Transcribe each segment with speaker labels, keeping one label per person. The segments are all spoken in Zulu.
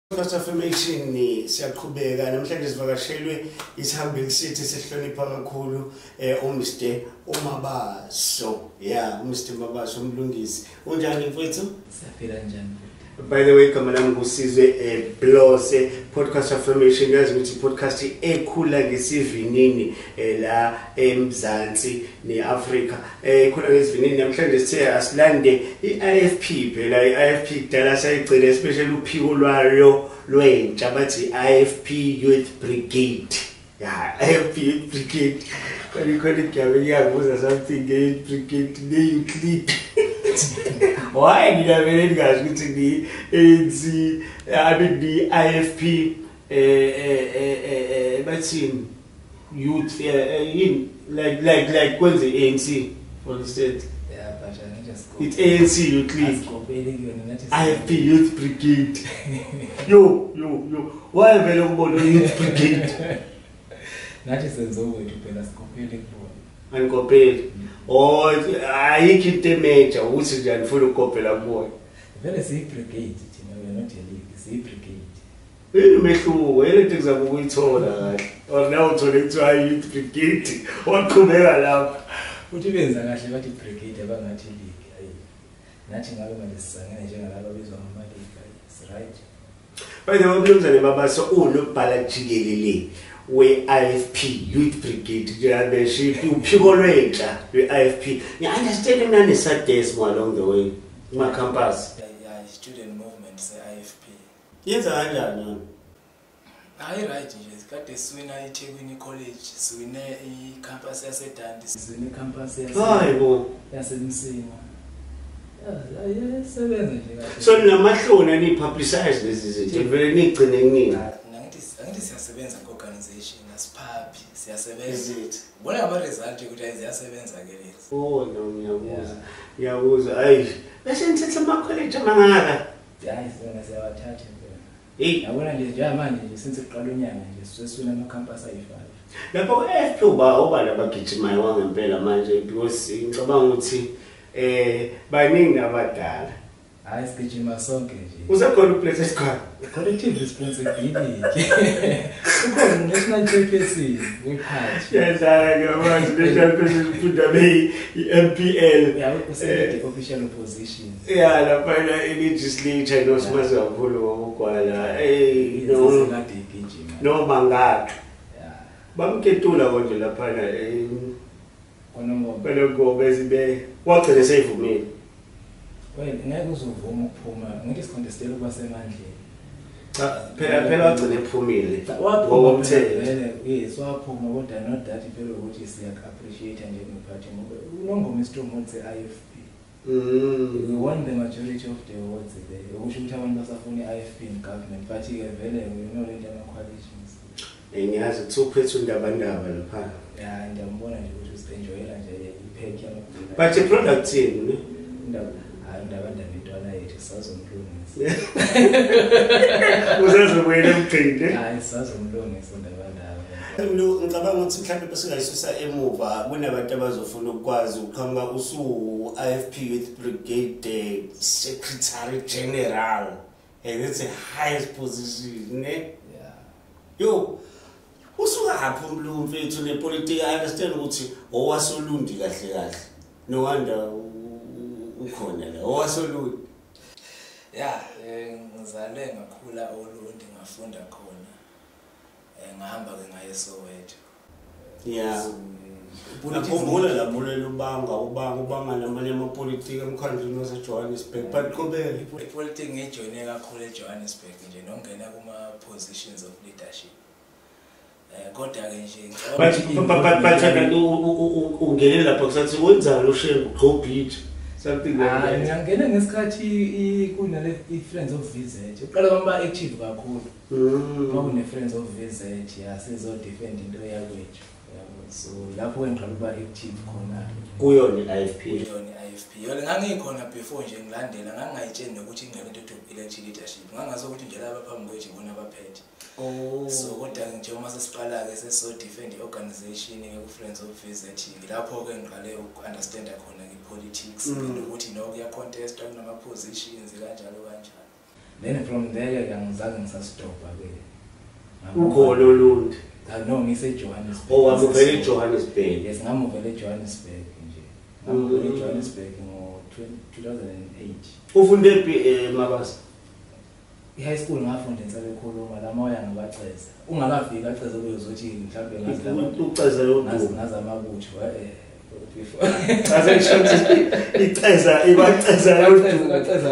Speaker 1: Podcast Affirmation siyaqhubeka namhlanje sivakashelwe isihambeli sethu esihlonipha kakhulu uMr uMabaso. Yeah, uMr Mabaso umlungisi. Unjani mfowethu?
Speaker 2: Siyaphila njani?
Speaker 1: By the way, igama lami nguSizwe Blose. Podcast Affirmation yazi ukuthi podcast ekhula ngesivinini la eMzansi neAfrika. Ikhula ngesivinini namhlanje sithe asilande iIFP phela iIFP kudala sayigcina especially uphiko lwayo lwentsha bathi IFP Youth Brigade. Yeah, IFP Youth Brigade. Khona igama ngiyabuza something nge brigade ne youth league. Why ngiyavele ngingazi ukuthi ni ANC I mean the IFP bathi youth in like kwenze ANC for instance.
Speaker 2: Yeah, but I just go.
Speaker 1: It's ANC Youth League. IFP Youth Brigade. Yo why vele ukubona Youth Brigade?
Speaker 2: Nathi senze okwethu phela sikopele kubona.
Speaker 1: Anikopeli. Oh, ayikho into emeja ukuthi nje anifuna ukukopela kubona.
Speaker 2: Vele siyi-brigade thina, we are not a league, siyi-brigade.
Speaker 1: Yini umehluko? Yini into engizama ukuyithola kahle? Or nawe uthole kuthiwa youth brigade, waqhubeka lapho.
Speaker 2: Uthi benza kahle bathi brigade abangathi league. Ayi. Nathi ngabe manje sisangene njengalabo abizwa ngama-league. Ayi, it's right.
Speaker 1: By the way, umnumzane Mabaso unobhala jikelele we-IFP Youth Brigade njengabe uphiko lwentsha lwe-IFP. Ngi-understand nane-SADESMO along the way kuma-campus.
Speaker 2: Yeah, student movement se-IFP.
Speaker 1: Yenza kanjani yona?
Speaker 2: Hayi right nje, kade siwina eThekwini College, siwine i-campus yaseDundee, siwine i-campus yaseMsinga. Yeah, nje kahle.
Speaker 1: So ninamahloni ani-publicize lezi zinto, vele nigcine kuningi.
Speaker 2: Angithi siyasebenza ku-organization, asiphaphi, siyasebenza. Bona ama-result ukuthi ayiziyasebenza ke lezi.
Speaker 1: Oh no, ngiyakuzwa. Ngiyakuzwa. Ayi, bese nithatha ama-college amangaka.
Speaker 2: Hayi, sona siyawathatha impela. Hey, yabona nje njengamanje nje since kuqala unyaka nje seswina ama-campus ayi-5.
Speaker 1: Lapho ku-IFP uba labagijimayo wangempela manje because ngicabanga ukuthi baningi abadala.
Speaker 2: Hayi sigijima sonke nje.
Speaker 1: Usekhona uPlace esikhona.
Speaker 2: Collective responsibility. Ukhona national chairperson weparty.
Speaker 1: Yadlala ngiyamazi national chairperson ufunda be i-MPL.
Speaker 2: Yeah, usele official opposition.
Speaker 1: Yeah, lapha i-legislature no simazi kakhulu ngokugwala. Eh no
Speaker 2: kade igijima.
Speaker 1: No mangathu.
Speaker 2: Yeah.
Speaker 1: Bamketula konje lapha
Speaker 2: kwaNongoma.
Speaker 1: KwaNongoma ezibe wagcina seyivumile.
Speaker 2: Well, ngeke uzovuma ukuphuma ngithi sicontestele ukuba semandleni.
Speaker 1: Cha phela wagcina ephumile.
Speaker 2: Ngokomthetho. Vele yes waphuma kodwa not that phela ukuthi siya-appreciate njenge-party ngoba uNongoma stronghold se-IFP. We won the majority of the votes there. Okusho ukuthi abantu basafuna i-IFP in government but ke vele you know lento yama-coalitions.
Speaker 1: Ngiyazi kuthiwa uphethe undabandaba lapha.
Speaker 2: Yeah, ngiyambona nje ukuthi usi-enjoyela nje i-pack yamabhula.
Speaker 1: But i-product yenu ne?
Speaker 2: Indaba ndaba intwana yethu sazomlungisa.
Speaker 1: Usazobuyela emgqini.
Speaker 2: Hayi sazomlungisa ndabandaba.
Speaker 1: Ngicabanga ukuthi mhlawumbe besingayisusa emuva kunabantu abazofuna ukwazi uqhamuka usu IFP Youth Brigade Secretary General. Hey, that's the highest position, ne?
Speaker 2: Yeah.
Speaker 1: Yo, usukaphi umlungu mfethu nepolitiki? I understand ukuthi owasoLundi kahle kahle. No wonder ukhona la owasoLundi.
Speaker 2: Yeah, ngizalwe ngakhula oLundi ngafunda khona. Ngahamba ke ngaye eSoweto.
Speaker 1: Yeah. Ngikhumbula lapho lelo ubanga namanye amapolitiki emkhandlwini waseJohannesburg but qhubeka.
Speaker 2: Ipolitiki ngijoyine kakhulu eJohannesburg nje nongena kuma positions of leadership. Kodwa ke nje
Speaker 1: but ungene lapho kusathi wenzani uShembe go beach something like that.
Speaker 2: Ngangena ngesikhathi kunale i-Friends of VZ. Uqala kwamba active kakhulu. Kwakune Friends of VZ yasizo defend into yakwethu. So lapho engiqala ukuba active khona
Speaker 1: kuyona i-IFP.
Speaker 2: Kuyona i-IFP. I-IFP. Yona ngangikhona before nje ngilandela, ngangayitsheni nokuthi ingane into elect leadership. Ngangazi ukuthi nje laba phambi kwethu ibona abaphethe. So kodwa njengoba sesiqala-ke sesizo defend i-organization ku-Friends of VZ, lapho-ke ngiqale uku-understanda khona nge-politics, nokuthi no kuya-contestwa kunama-positions kanjalo kanjalo. Then from there-ke angizange ngisastopha-ke.
Speaker 1: Ukhona Olundi?
Speaker 2: No, ngise-Johannesburg.
Speaker 1: Oh, wamuvela eJohannesburg.
Speaker 2: Yes, ngamuvela eJohannesburg nje. Ngamuvela eJohannesburg ngo-2008.
Speaker 1: Ufunde phi Mabasa?
Speaker 2: I-high school ngafunda eNsabekhuluma, lamoya ngabaceza. Ungakafiki aceza kuyozothi mhlawumbe ngazi
Speaker 1: uceza lodumo.
Speaker 2: Ngazi amabutho before.
Speaker 1: Ase ngisho iceza ikwaceza lodumo.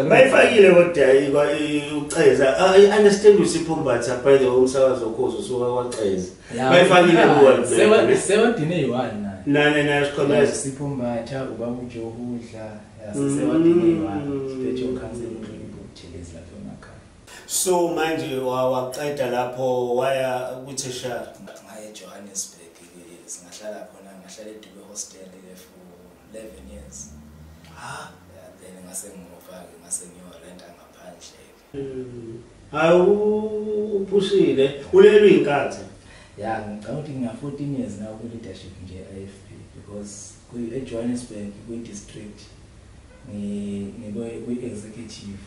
Speaker 1: Bayifakile kodwa uceza. I understand uSipho Mbatha by the way, umsakazo ukhozo usuka kwaceza. Bayifakile kuwona.
Speaker 2: Sewadine yi-1
Speaker 1: naye. Na sikhona
Speaker 2: Sipho Mbatha, ubaba uJohudla, yasewadine yi-1. Siphethe ukhansela uNhlonipho Buthelezi lapha emakhaya.
Speaker 1: So manje waqeda lapho waya ku-tertiary?
Speaker 2: Ngaye eJohannesburg, singahlala khona, ngahlala eDube Hostel for 11 years. Then ngase ngimuva-ke, ngase ngiyorenta ngaphandle.
Speaker 1: Hayi, uphushile, ulelwe inkathi.
Speaker 2: Ya, ngicabanga ukuthi ngina 14 years now ku-leadership nje e-IFP, because eJohannesburg kwi-district ngibe kwi-executive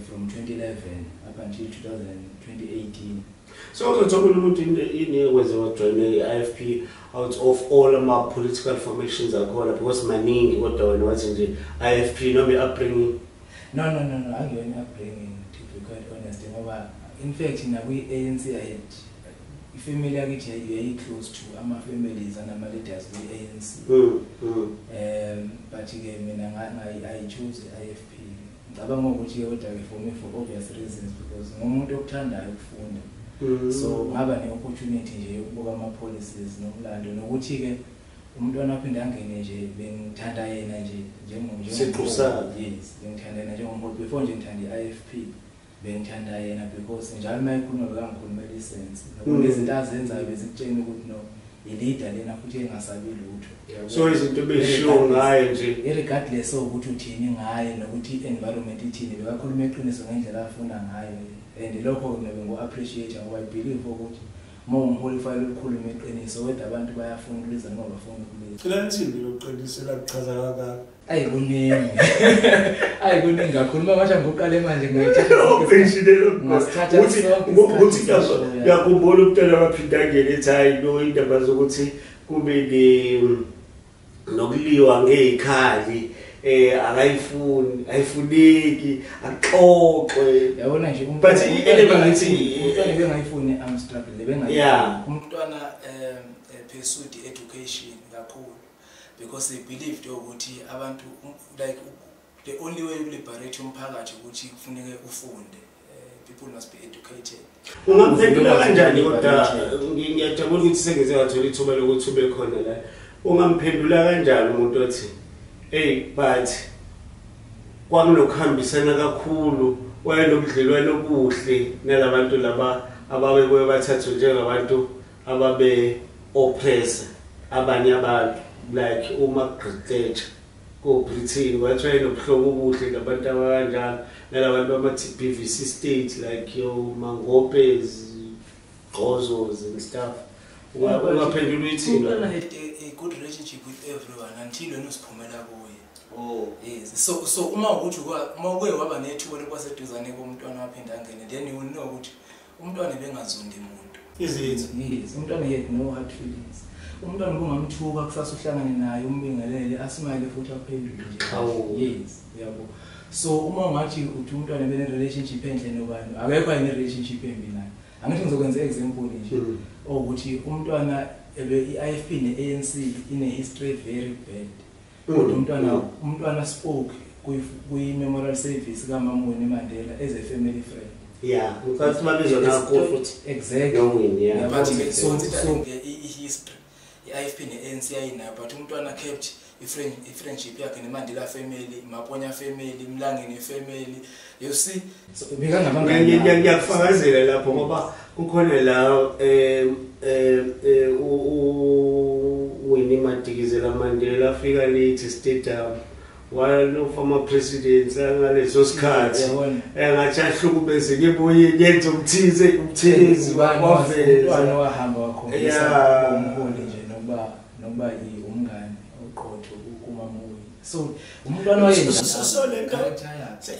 Speaker 2: from 2011 up until 2018.
Speaker 1: So uzothola ukuthi yini ekwenze wajoyina i-IFP out of all ama-political formations akhona, because maningi, kodwa wena wathi nje IFP noma i-upbringing?
Speaker 2: No, angiyona i-upbringing, to be quite honest, ngoba in fact nakwi-ANC I had ifamily yakithi yayi-close to ama-families anama-leaders kwi-ANC. But-ke mina I chose i-IFP. Ngicabanga ukuthi-ke kodwa-ke for me for obvious reasons, because ngumuntu okuthandayo ukufunda. So ngaba ne-opportunity nje yokubuka ama-policies nomlando, nokuthi-ke umntwana aphinde angene nje bengithanda yena nje
Speaker 1: njengo.
Speaker 2: Yes, bengithanda yena njengomholi. Before nje ngithanda i-IFP, bengithanda yena because njalo uma ekhuluma bekangikhulumela isense. Nokunezinto azenzayo bezikutshena ukuthi no, i-leader lena futhi engasabi lutho.
Speaker 1: So izinto beshiwo ngaye nje,
Speaker 2: irregardless ukuthi uthini ngaye nokuthi i-environment ithini, bekakhuluma iqiniso ngendlela afuna ngayo. And lokho mina bengu-appreciate ngoba I believe ukuthi uma umholi ufanele ukukhuluma iqiniso, whether abantu bayafuna ukuliza noma bafuna ukuliza.
Speaker 3: Cela nithini lokuqinisela kuchaza kangaka?
Speaker 2: Ayi kuningi. Ayi kuningi kakhulu. Uma ngasho ngokuqale manje ngayithatha.
Speaker 1: Ukuthi uyakhumbula umntwana waphinda angene ethi hayi lo indaba zokuthi kube nokuliwa ngezikhali akayifuni, ayifuneki, axoxe.
Speaker 2: Yabona nje
Speaker 1: but
Speaker 2: umntwana bengayifuni I'm struggling, bengayifuni. Umntwana pursued education kakhulu because they believed ukuthi abantu like the only way to liberate umphakathi ukuthi kufuneke ufunde. People must be educated.
Speaker 1: Ungamphendula kanjani kodwa ngiyajabula ukuthi sengize ngathola ithuba lokuthi ube khona la. Ungamphendula kanjani umuntu othi hey but kwakunokuhambisana kakhulu, wayenobudlelwano obuhle nalabantu laba ababebuye bathathwe njengabantu ababe oppressor abanye abantu like uMargaret Thatcher ko-Britain, wathi wayenobuhlobo obuhle nabantu abakanjalo nalabantu bama-TBVC state like yo Mangopes, Gqozos and stuff. Ungaphendula uyithini?
Speaker 2: Umntwana had a good relationship with everyone until wena usiphumela kuye.
Speaker 1: Oh.
Speaker 2: Yes. So uma ukuthi uma uke waba nethuba lokwaseduzane komntwana waphinda angene, then you will know ukuthi umntwana bengazondi umuntu.
Speaker 1: Izitha.
Speaker 2: Yes, umntwana had no hard feelings. Umntwana kungamthuka kusasa uhlangane naye umbingelele asmile futhi aphendule nje. Yes, uyabo. So uma ungathi uthi umntwana bene relationship enhle nobani, akekho ayine relationship embi naye. Angithi ngizokwenza example nje ukuthi umntwana i-IFP ne-ANC ine history very bad. Kodwa umntwana spoke kwi-memorial service kaMama Winnie Mandela as a family friend.
Speaker 1: Yeah, ngicela babizwa nakho futhi.
Speaker 2: Exactly.
Speaker 1: No win, yeah.
Speaker 2: But so i-history i-IFP ne-ANC ayinayo, but umntwana kept i-friendship yakhe neMandela family, Maponya family, Mlangeni family. You see, so
Speaker 1: ngiyakufakazela lapho ngoba kukhona la uWinnie Madikizela Mandela afika late stadium One of former presidents ngaleso sikhathi engathi ahlukumezeke emoyeni yenza umthize uMthelezi waveza
Speaker 2: umntwana wahamba wakhombisa umholi nje nokuba umngane oqotho kumamuyi. So umntwana wayenza
Speaker 3: so lento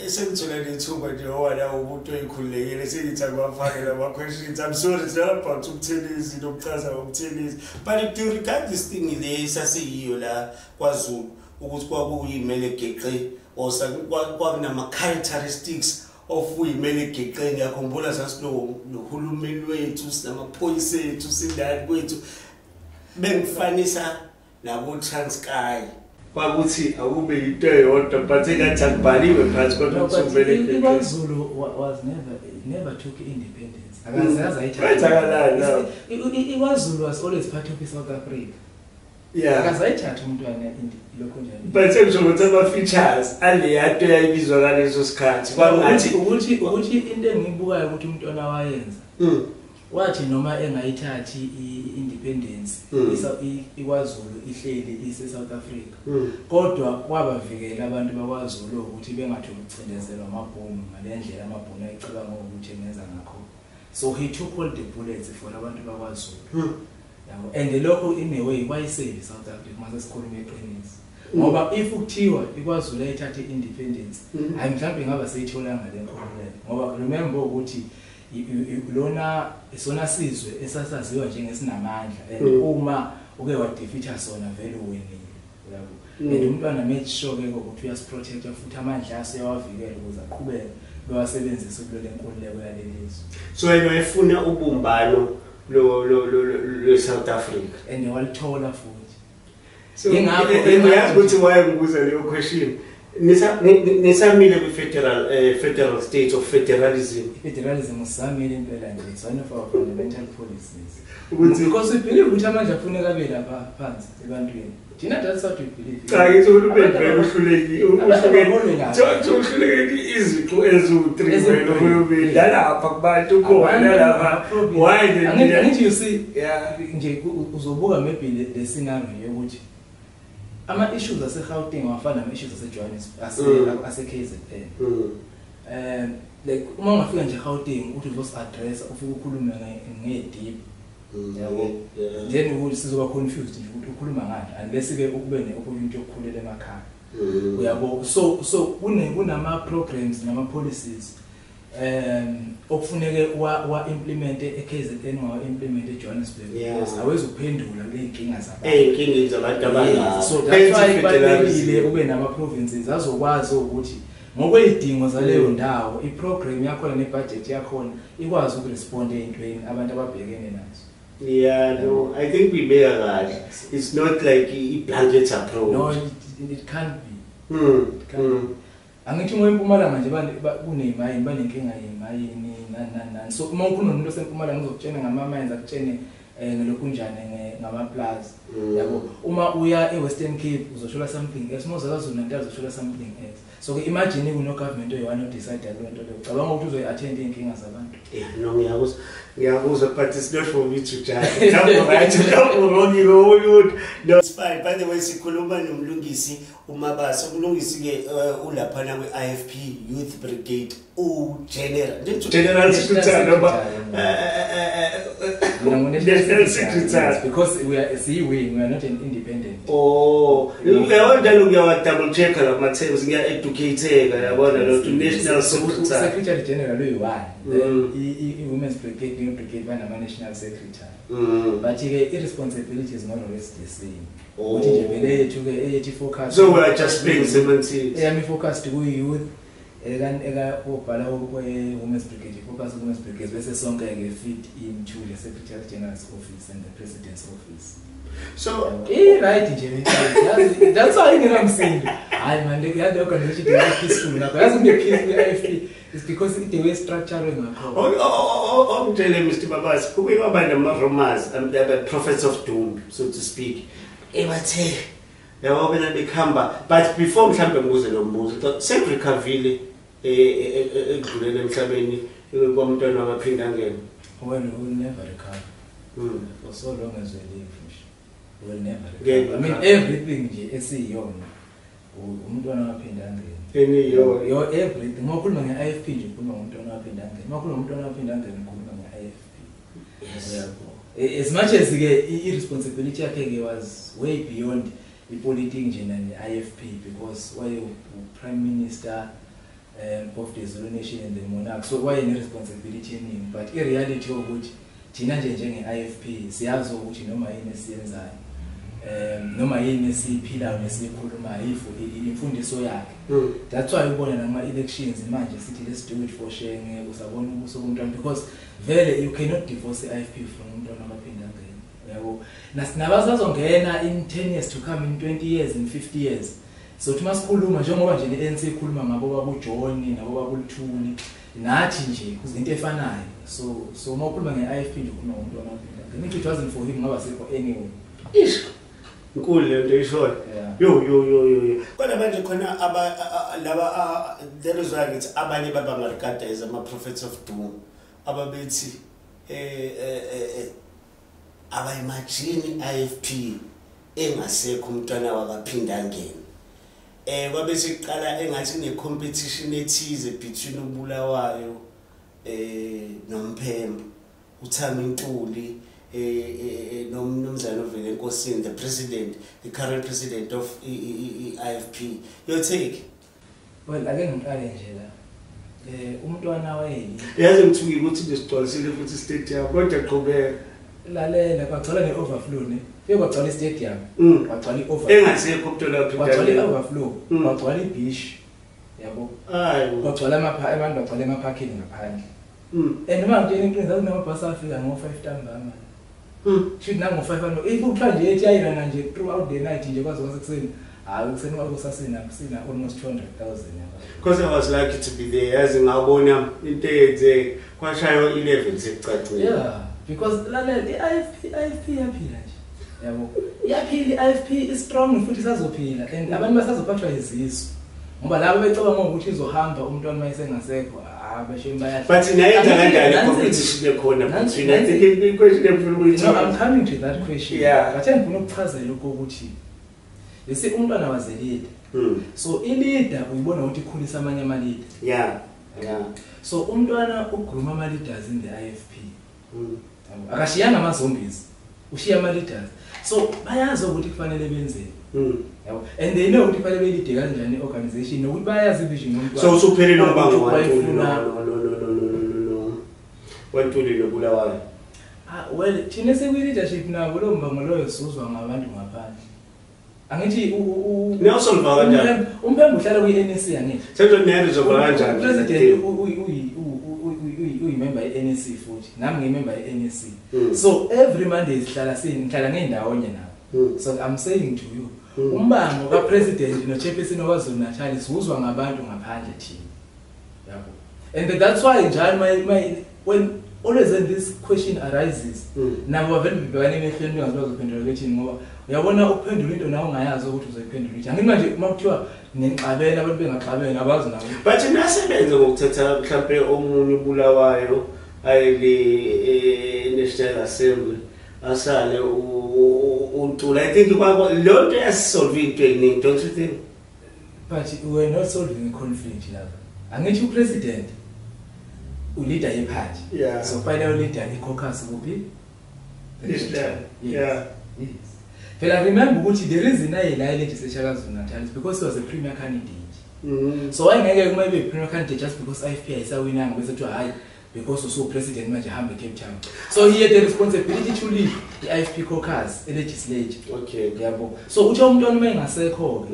Speaker 3: sengithola lethuba nje owala umuntu oyikhululekile sengithi akwafakela ama questions. I'm sorry, it's not about uMthelezi nokuchaza ngoMthelezi, but do you regard this thing le sasiyiyo la kwaZulu ukuthi kwakuyimele geqe or kwakunama characteristics of uyimele geqe? Ngiyakhumbula sasinohulumeni wethu, sinamaphoyisa ethu, sindani kwethu, bengifanisa nabo Transkei kwakuthi akube into eyodwa, but engathi akubhaliwe phansi kodwa
Speaker 2: kuvele. KwaZulu was never took independence. Akazazi ayithatha. IKwaZulu was always part of South Africa.
Speaker 1: Yeah.
Speaker 2: Akazayithatha umntwana lokho njalo.
Speaker 1: But sengisho ukuthi ama features aleyanto yayibizwa ngaleso sikhathi
Speaker 2: kwangathi ukuthi into engiyibukayo ukuthi umntwana wayenza. Wathi noma engayithathi i-independence iKwaZulu ihleli ise South Africa. Kodwa kwabavikela abantu bakwaZulu ukuthi bengatholi ukucindezelwa amabhunu ngalendlela amabhunu ayicabanga ukuthi engenza ngakho. So he took all the bullets for abantu bakwaZulu. And lokho in a way wayisave South Africa mase sikhuluma iqiniso. Ngoba if kuthiwa iKwaZulu ayithathe independence, hayi mhlawumbe ingaba seyitholanga le nkululeko. Ngoba remember ukuthi lona isona sizwe esasaziwa njengesinamandla and uma uke wadefeat sona vele uwinile, uyabo. And umntwana made sure ke ukuthi uyasiprotecta futhi amandla aso uyawavikela ukuze aqhubeke bewasebenzise ukulwela inkululeko yalelizwe.
Speaker 1: So yena wayefuna ubumbano lo South Africa
Speaker 2: and walithola futhi.
Speaker 1: So ngiyazi ukuthi wayengibuza leyo question. Nisamile kwi federal state of federalism.
Speaker 2: Federalism usamile impela nje, it's one of our fundamental policies. Because we believe ukuthi amandla afuneka abe lapha phansi ebantwini. Thina that's what we believe.
Speaker 1: Cha ngithi uhulumeni vele uhlulekile iziqu eziwu-3 vele uhulumeni nalapha kubantu khona lapha. Why
Speaker 2: angithi you see nje uzobuka maybe le scenario yokuthi ama issues ase Gauteng awafana nama issues ase Johannesburg ase KZN. Like uma ungafika nje Gauteng uthi uzosi address ufike ukhulume nge-deep. Yabo. Then ukuthi sizoba confused nje ukuthi ukhuluma ngani unless ke ukube ne-opportunity yokukhulela emakhaya. Uyabo. So kunama programs nama policies okufuneke wa implement eKZN wa implement eJohannesburg because awezuphendula leyinkinga zabantu.
Speaker 1: Eyinkinga zabantu abangaka.
Speaker 2: So that's why kubalulekile ube nama provinces azokwazi ukuthi ngokwezidingo zaleyo ndawo iprogram yakhona nebudget yakhona ikwazi ukurespond eyintweni abantu ababhekene nazo.
Speaker 1: Yeah, no, I think we made a It's not like a blanket approach.
Speaker 2: No, it can't be. It can't be. Angithi uma eMpumalanga nje kuneyimayini banenkinga yemayini nani nani. So uma ukhuluma nomuntu oseMpumalanga uzokutshena ngama-mines akutshene ngelokunjani ngama-plaza. Yabo. Uma uya eWestern Cape uzothola something else, uma uza KwaZulu-Natal uzothola something else. So ke imagine kuno government oyi-one odecide leyo nto leyo. Cabanga ukuthi uzoyi-attend iy'nkinga zabantu.
Speaker 1: Yeah, no, ngiyakuzwa but it's not for me to judge. Mhlawumbe right, mhlawumbe wrong, you know. It's fine. By the way, sikhuluma noMlungisi uMabasa. UMlungisi ke ulaphana kwi-IFP Youth Brigade u-General. General Secretary noma National Secretary.
Speaker 2: Because we are a C-wing, we are not an independent.
Speaker 1: Oh, uyawanda ngiyawa double check lama terms, ngiya-educate yabona lo National Secretary.
Speaker 2: Secretary General uyi-one. Then i-Women's Brigade, New Brigade banama National Secretary. But ke i-responsibility is not always the same. Ukuthi nje vele yethu ke eyethi focus.
Speaker 1: So we are just playing semantics.
Speaker 2: Eyami focused ku-youth. Eka obhala kwe-Women's Brigade, focus ku-Women's Brigade bese sonke ke fit into the Secretary General's office and the President's office.
Speaker 1: So
Speaker 2: right nje that's why nginamsindo. Hayi man, le organization is peaceful ngakho. Yazi kune peace kwi-IFP is because the way structure ngakho.
Speaker 1: Ongitshele Mr Mabasa, kuke kwaba nama-rumors, the prophets of doom, so to speak. Ebathe yabo bena bekhamba, but before mhlambe ngibuze lo mbuzo, Cedric Kavile ekudlulele emhlabeni kwamntwana wakaphinda ngene.
Speaker 2: Well, we will never recover. For so long as we live, we will never recover. I mean, everything nje esiyona Umntwana waPhindangene.
Speaker 1: Any
Speaker 2: your everything. Uma ukhuluma nge-IFP nje ukhuluma ngomntwana waPhindangene. Uma ukhuluma ngomntwana waPhindangene ukhuluma nge-IFP.
Speaker 1: Yes.
Speaker 2: Yabo. As much as ke i-responsibility yakhe ke was way beyond ipolitiki nje ne-IFP, because waye prime minister of the Zulu nation and the monarch, so waye ne-responsibility eningi, but i-reality ukuthi thina nje njenge-IFP siyazi ukuthi noma yini esiyenzayo, noma yini esiyiphilayo nesiyikhulumayo, imfundiso yakhe. That's why ubona nama-elections manje sithi let's do it for Shenge, usabona ubuso bomntwana, because vele you cannot divorce i-IFP from umntwana kaPhindangene, yabo. Nabasazongena in 10 years to come, in 20 years, in 50 years. So thi masikhuluma njengoba nje ne-ANC ikhuluma ngabo babuJohn nabo babuLuthuli, nathi nje kuzinto efanayo. So uma ukhuluma nge-IFP nje ukhuluma ngomntwana kaPhindangene. If it wasn't for him ngaba sekho anyway.
Speaker 1: Ish. Inkulu le nto ishoyo. Yo yo yo yo.
Speaker 3: Kodwa manje khona aba laba that is why ngithi abanye babangaregard as ama prophets of doom. Ababethi abayimagine IFP engasekho umntwana wakaPhindangene. Kwabe sekuqala engathi kune competition ethize between uBulawayo noMphembo, uThami Ntuli nomnumzane ovele enkosini, the president, the current president of IFP. Your take?
Speaker 2: Well, ake ngiqale nje la. Umntwana wayeli.
Speaker 1: Yazi ngithuki ukuthi ngisigcwalisile futhi stadium, kodwa qhubeka.
Speaker 2: Lalela, kwagcwala ne-overflow ne. Fike kwagcwala i-stadium, kwagcwala i-overflow.
Speaker 1: Engasekho umntwana waPhindangene.
Speaker 2: Kwagcwala i-overflow, kwagcwala i-beach. Yabo.
Speaker 1: Hayi.
Speaker 2: Kwagcwala abantu bagcwala emaphakini ngaphandle. And uma ngitshela iqiniso, akunamabhasi afika ngo-5 ntambama. Shoot nango 5 ano. If kuthiwa nje ethi ayirana nje throughout the night nje kwaze kwasekuseni. Hayi kuseni kwakusasina sina almost 200,000 yabo.
Speaker 1: Because I was lucky to be there, yazi ngabona into eyenze kwashaywa 11 sekucacile.
Speaker 2: Yeah, because lalela i-IFP iyaphila nje. Yabo. Iyaphila i-IFP is strong futhi isazophila and abantu basazophathwa izisu. Ngoba labo becabanga ukuthi izohamba umntwana mayesengasekho,
Speaker 1: but nayenza kanjani competition ekhona between? I think the question engifuna ukuyithola.
Speaker 2: No, I'm coming to that question.
Speaker 1: Yeah.
Speaker 2: But engifuna ukuchazela ukuthi you see umntwana was a leader. So i leader uyibona ukuthi ikhulisa amanye ama leader.
Speaker 1: Yeah. Yeah.
Speaker 2: So umntwana ugroom ama leaders in the IFP. Akashiyanga ama zombies. Ushiya ama leaders. So bayazi ukuthi kufanele benzeni. Yabo. And they know ukuthi kufanele belide kanjani organization nokuthi bayazi vision yomntwana.
Speaker 1: So usuphelile umbango no. Wantuli noBulawayo.
Speaker 2: Well, thina sekuyi leadership nabo lo mbango loyo sizwa ngabantu ngaphandle. Angithi
Speaker 1: Nelson kanjani?
Speaker 2: uMphembo uhlala kwi-NEC angithi.
Speaker 1: Senzo neresolve kanjani?
Speaker 2: President uyimember ye-NEC futhi. Nami ngiyimember ye-NEC. So every Monday sihlala singihlala ngendawonye nabo. So I'm saying to you, umbango kapresident no-chairperson waKwaZulu Natal sizuzwa ngabantu ngaphandle thina. Yabo. And that's why njalo my when always when this question arises, nabo bavele bebhekane emehlweni bengazi bazophendula bethini, ngoba uyabona ukuphendula into nawe ungayazi ukuthi uzoyiphendula njani. Angithi manje uma kuthiwa nixabene abantu bengaxabene abazi nabo.
Speaker 1: But nasebenza ngokuthatha mhlambe omunye uBulawayo ayele National Assembly asale uNtuli. I think lo nto yasisolve into eningi, don't you think?
Speaker 2: But we are not solving a conflict lapha. Angithi upresident uleader yeparty.
Speaker 1: Yeah.
Speaker 2: So final leader i-caucus kuphi?
Speaker 1: Yes. Yeah.
Speaker 2: Yes. Phela remember ukuthi the reason aye la legislature kaZulu Natal is because he was a premier candidate. So wayengeke kuma ibe premier candidate just because IFP ayisawinanga bese kuthiwa hayi because usu president manje hambe Cape Town. So he had the responsibility to lead the IFP caucus e-legislature.
Speaker 1: Okay.
Speaker 2: Yabo. So uthe umntwana uma engasekho ke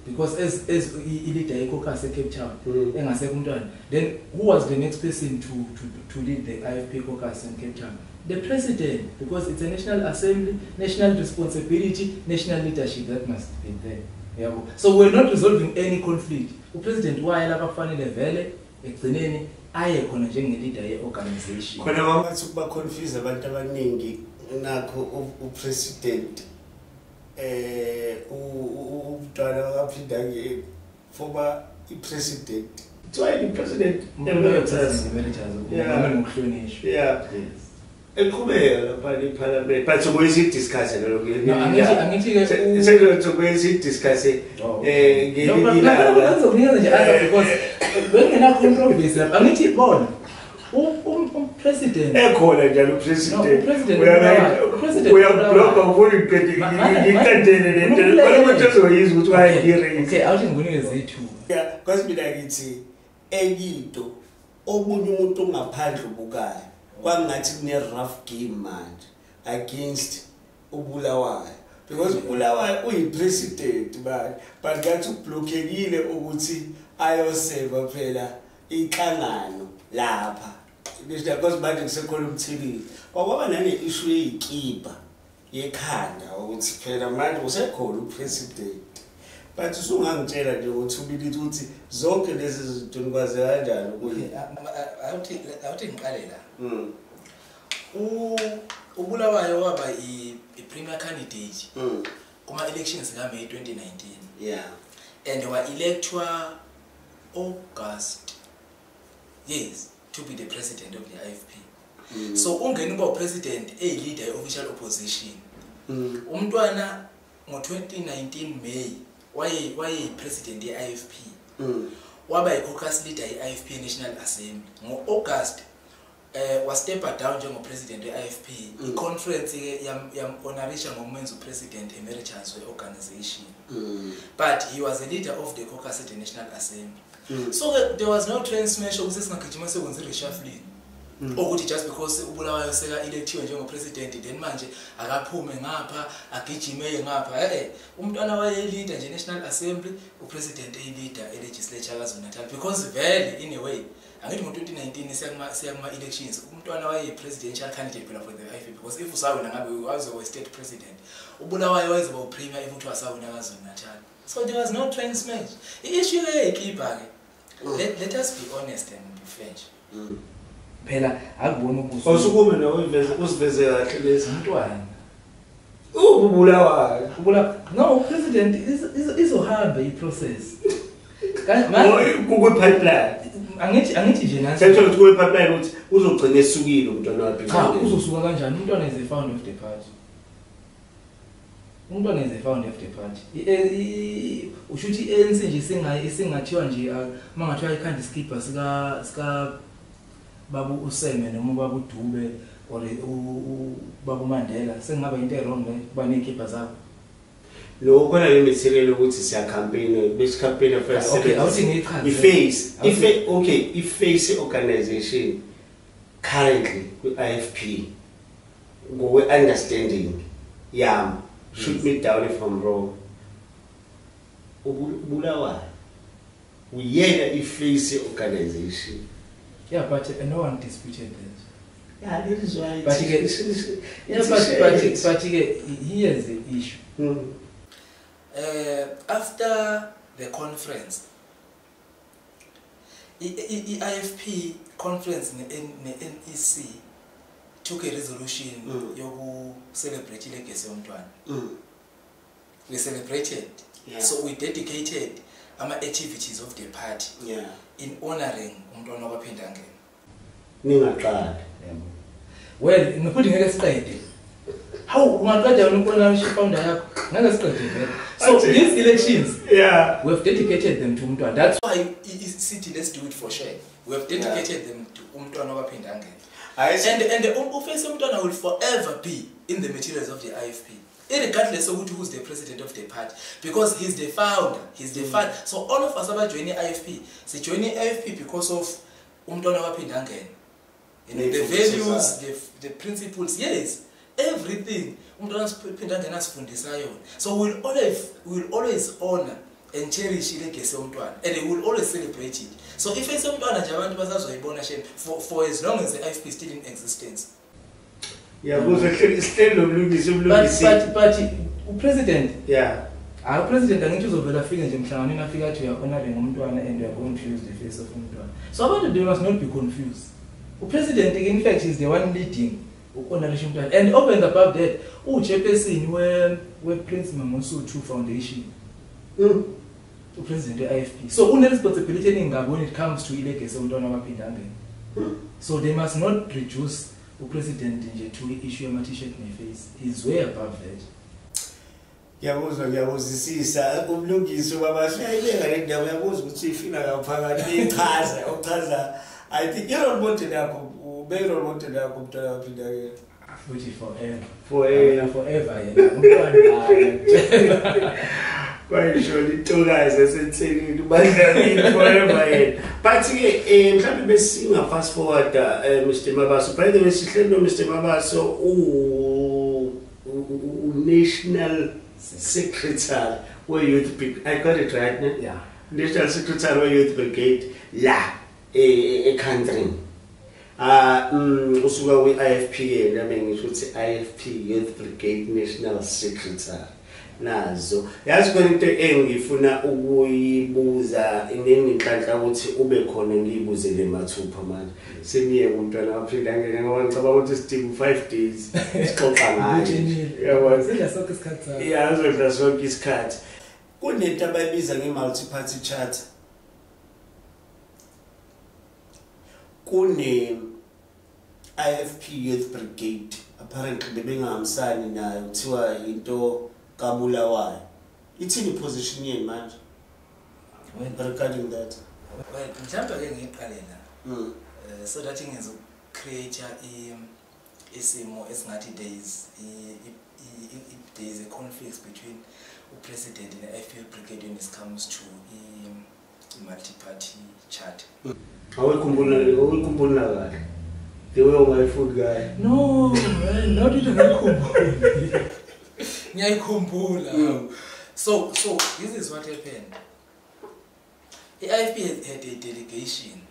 Speaker 2: because as i-leader ye-caucus e-Cape Town engasekho umntwana, then who was the next person to lead the IFP caucus in Cape Town? The president, because it's a national assembly, national responsibility, national leadership that must be there. Yabo. So we're not resolving any conflict. Upresident waye lapha kufanele vele ekugcineni aye khona njenge-leader ye-organization.
Speaker 3: Khona kwabathi ukuba confuse abantu abaningi nakho upresident umntwana wakaPhindangene former i-president.
Speaker 1: Kuthiwa yini president
Speaker 2: emeritus?
Speaker 1: Yeah.
Speaker 2: Ngokuhlonishwa.
Speaker 1: Yeah.
Speaker 2: Yes.
Speaker 1: Eqhubeka lapha eParliament, but sobuye sidiscuss lokho.
Speaker 2: Angithi ke
Speaker 1: sekuzobuye sidiscuss
Speaker 2: ngelinye ilanga. Ngizokunikeza nje answer because bengena controversy lapha. Angithi bona upresident
Speaker 1: ekhona njalo, upresident uyabloga ufuna ngiqedele lento kodwa uzoyizwa ukuthi wayengiraise.
Speaker 2: Okay, awuthi ngikunikeze ithuba.
Speaker 3: Yeah, because mina ngithi enye into, omunye umuntu ongaphandle ubukayo kwangathi kune rough game manje against uBulawayo, because uBulawayo uyipresident manje, but ngathi ublockekile ukuthi ayoseva phela inhlangano lapha, because manje kusekhona uMtheleli, kwaba nane issue yeyikipa yekhanda ukuthi phela manje usekhona upresident. But usungangitshela nje ngo-2 minutes ukuthi zonke lezi zinto nikwazi kanjani ukuthi
Speaker 2: Awuthi ngiqale la. UBulawayo waba i-premier candidate kuma-elections ka-May 2019. And wa-electwa August, yes, to be the president of the IFP. So ungena uba upresident eyi-leader ye-official opposition. Umntwana ngo-2019 May wayeyi-president ye-IFP. Waba yi-caucus leader ye-IFP National Assembly. Ngo-August wastepa down njengo-president we-IFP. I-conference-ke yam-honorisha ngokumenza u-president emeritus we-organization. But he was a leader of the caucus at the National Assembly. So there was no train smash ukuthi singagijima sekwenza i-reshuffling. Ukuthi just because uBulawayo seka-electiwe njengo-president, then manje akaphume ngapha agijime ngapha. Umntwana waye-leader nje National Assembly, upresident eyi-leader e-legislature KwaZulu-Natal, because vele in a way angithi ngo-2019 siya kuma-elections, umntwana waye-presidential candidate phela for the IFP, because if usawina ngabe wazoba state president, uBulawayo wayezoba upremier if kuthiwa asawina KwaZulu-Natal. So there was no train smash. I-issue yeyikipa ke, let us be honest and be fair. Phela akubona ubuso.
Speaker 1: Awusukume nawe usiveze kahle lezi.
Speaker 2: Umntwana.
Speaker 1: UBulawayo.
Speaker 2: No, president izohamba i-process.
Speaker 1: Kukwi-pipeline.
Speaker 2: Angithi nje nansi.
Speaker 1: Sengithola ukuthi kukwi-pipeline ukuthi uzogcina esukile umntwana wakhe.
Speaker 2: Cha, uzosuka kanjani? Umntwana is the founder of the party. Umntwana is the founder of the party. Usho ukuthi i-ANC nje isingathiwa nje uma ngathiwa ikhanda iskibha sika babu uSeme noma ubaba uDube or ubaba uMandela, sengingaba into e-wrong le kuba ney'kibha zabo.
Speaker 1: Lokho khona le material ukuthi siya-campaign, besi-campaign first.
Speaker 2: Okay, awuthi ngiyichaze.
Speaker 1: I-face, okay, i-face organization currently kwi-IFP ngokwe-understanding yami, shoot me down if I'm wrong, uBulawayo uyena i-face organization.
Speaker 2: Yeah, but no one disputed that.
Speaker 1: Yeah, that is why.
Speaker 2: But here's the issue. After the conference, IFP conference ne-NEC took a resolution yoku celebrate ilegacy yomntwana. We celebrated.
Speaker 1: Yeah.
Speaker 2: So we dedicated our activities of the party in honoring umntwana wakwaPhindangene.
Speaker 1: Ningaqali.
Speaker 2: Well, ngifuna ngeke siqede. Hawu, ungaqeda wena ukubona founder yakho. Ngeke siqede vele. So these elections, we have dedicated them to umntwana. That's why city, let's do it for sure. We have dedicated them to umntwana wakwaPhindangene. And the office umntwana will forever be in the materials of the IFP, irregardless of who's the president of the party, because he's the founder, he's the father. So all of us are joining IFP. So joining IFP because of umntwana wakwaPhindangene. You know, the values, the principles, yes, everything. Umntwana wakwaPhindangene asifundisa yona. So we'll always honor and cherish ilegacy yomntwana, and we will always celebrate it. So if it's umntwana nje abantu basazoyibona shame for as long as the IFP is still in existence.
Speaker 1: Yeah,
Speaker 2: but president, our president angithi uzovela afike nje emhlanganweni afike athi we are honoring umntwana and we are going to use the face of umntwana. So abantu they must not be confused. President in fact is the one leading uhonorisha umntwana, and over and above that uchairperson we Prince Mangosuthu Foundation. President we-IFP. So une responsibility eningi when it comes to ilegacy yomntwana wakwaPhindangene. So they must not reduce Upresident nje to issue ama t-shirt ne-face is way above that.
Speaker 3: Ngiyabuzwa, ngiyabuzisisa umlungisi baba siyayibeka le ndaba, uyabuzwa ukuthi ifika ngaphakathi ichaza uchaza. I think i-role model yakho ube-role model yakho umntwana waphinda ke
Speaker 2: futhi forever
Speaker 1: Forever.
Speaker 2: Forever yena umntwana.
Speaker 1: Kwayisho intokazi esenselini badlalile forever yena. But ke mhlawumbe besinga fast forward Mr Mabaso. By the way, sihleli no Mr Mabaso u National Secretary we Youth Brigade. I got it right, ne?
Speaker 2: Yeah.
Speaker 1: National Secretary we Youth Brigade la e country. Usuka kwi IFP ke nami ngisho ukuthi IFP Youth Brigade National Secretary. Nazo yazi khona into engifuna ukuyibuza inenhlanhla ukuthi ube khona ngiyibuze le mathupha manje seniye umntwana waphinda ngene ngoba ngicabanga ukuthi sidinga 5 days sixoxa ngayo, yabona?
Speaker 2: Sidla sonke isikhathi sakho.
Speaker 1: Yeah, azodla sonke isikhathi.
Speaker 3: Kunento abayibiza nge-multi party charter, kune IFP Youth Brigade apparently bebengahambisani nayo, kuthiwa into kaBulawayo. Ithini position yenu manje regarding that?
Speaker 2: Well, mhlawumbe ake ngiyiqale la so that ngizo create isimo esingathi there is a conflict between upresident and the IFP Brigade when it comes to i-multi-party chart.
Speaker 1: Awuyikhumbula kahle the way ungayifuni kahle?
Speaker 2: No man, not into ngiyikhumbula. Ngiyayikhumbula. So this is what happened. The IFP had a delegation